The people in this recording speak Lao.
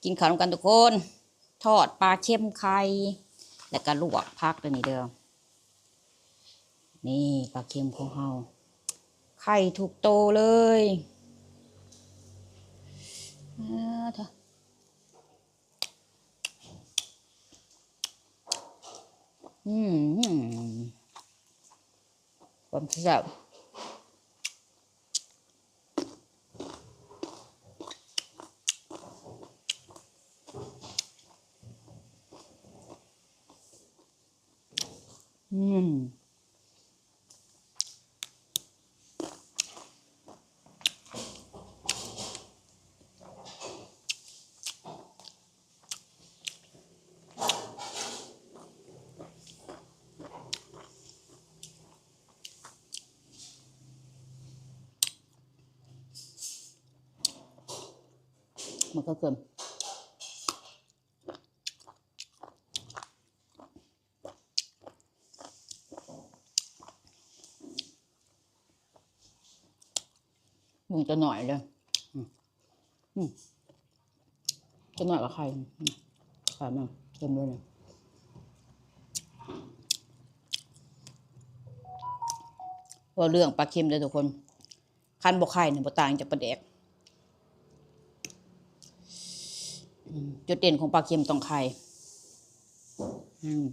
ກິນເຂົ້ານຳກັນທຸກຄົນ. ທອດປາເຄັມໄຂ່ ແລ້ວກໍລວກຜັກຕົວນີ້ເດີ. ນີ້ປາເຄັມຂອງເຮົາ ໄຂ່ທຸກໂຕເລີຍ. ອາ ອືມ ຄວາມແຊບ. ອືມ ມັນກໍເກີມ ມັນຈະໜ້ອຍເດີ ອືມ ອືມ ຈະໜ້ອຍກວ່າໄຂ່ ອືມ ໄຂ່ມັນເຕັມເລີຍ. ເວົ້າເລື່ອງປາເຄັມເດີທຸກຄົນ ຄັນບໍ່ໄຂ່ນີ້ບໍ່ຕ່າງຈາກປາແດກ. ອືມ ຈຸດເດັ່ນຂອງປາເຄັມຕ້ອງໄຂ່. ອືມ